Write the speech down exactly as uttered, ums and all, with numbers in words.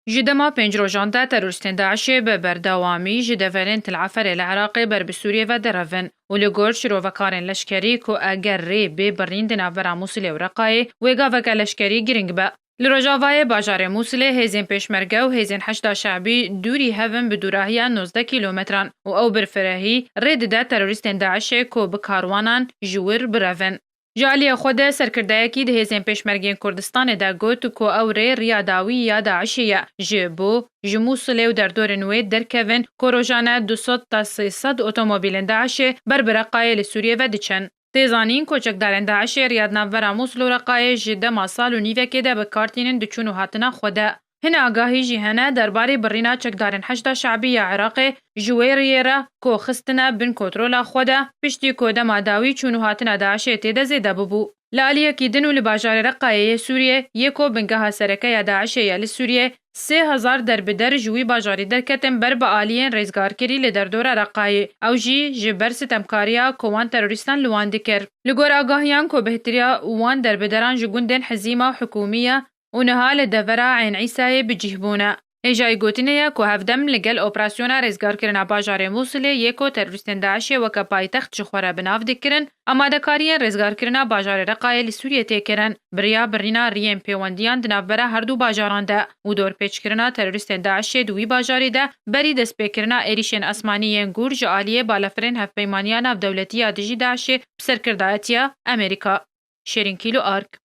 Ji dema pênc rojan de terorîstên DAIŞê bi berdewamî ji deverên Til Eferê li Iraqê ber bi Sûriyê ve direvin û li gor şirovekarên leşkerî ku eger rê bê birîn di navbera Mûsilê û Reqayê wê gaveke leşkerî girîng be. Li rojavayê bajarê Mûsilê hêzên pêşmerge û hêzên Heşda Şe'bî dûrî hev in bi dûrahiya nozdeh kîlometran û ew birfirehî rê dide terorîstên DAIŞê ku bi karwanan ji wir birevin. Ji aliyê xwe de serkirdeyekî di hêzên pêşmergên Kurdistanê de got ku ew rê riya dawî ya DAIŞê ye ji bo ji Mûsilê û derdorên wê derkevin ku rojane du sed ta sê sed otomobîlên DAIŞê ber bi Reqayê li Sûriyê ve diçin. Tê zanîn ku çekdarên DAIŞê riya di navbera Mûsil û Reqayê ji dema sal û nîvekê de bi kar tînin di çûn û hatina xwe de. Hin agahî jî hene derbarê birîna çekdarên Heşda Şe'bî ya Iraqê ji wê riyê re ku xistine bin kontrola xwe de, piştî ku dema dawî çûn û hatina DAIŞê tê de zêde bibû. Li aliyekî din û li bajarê Reqayê yê Sûriyê yê ku bingeha sereke ya DAIŞê ye li Sûriyê, sê hezar derbider ji wî bajarî derketin ber bi aliyên rêzgarkirî li derdora Reqayê. Ew jî ji ber sitemkariya ku wan terorîstan li wan dikir. Li gor agahiyan ku bihitiriya wan derbideran ji gundên Hizîma û Hikûmî ye û niha li devera Eyn Îsayê bi cih bûne. Hêjayî gotinê ye ku hevdem li gel operasyona rêzgarkirina bajarê Mûsilê yê ku terorîstên DAIŞê weke paytext ji xwe re bi nav dikirin, amadekariyên rêzgarkirina bajarê Reqayê li Sûriyê tê kirin, bi riya birîna riyên pêwendiyan di navbera her du bajaran de û dorpêçkirina terorîstên DAIŞê di wî bajarî de berî destpêkirina êrîşên esmanî yên gûr ji aliyê balafirên Hevpeymaniya Navdewletî ya Dijî DAIŞê bi serkirdayetiya Amerîka. Şêrîn Kîlo Ark.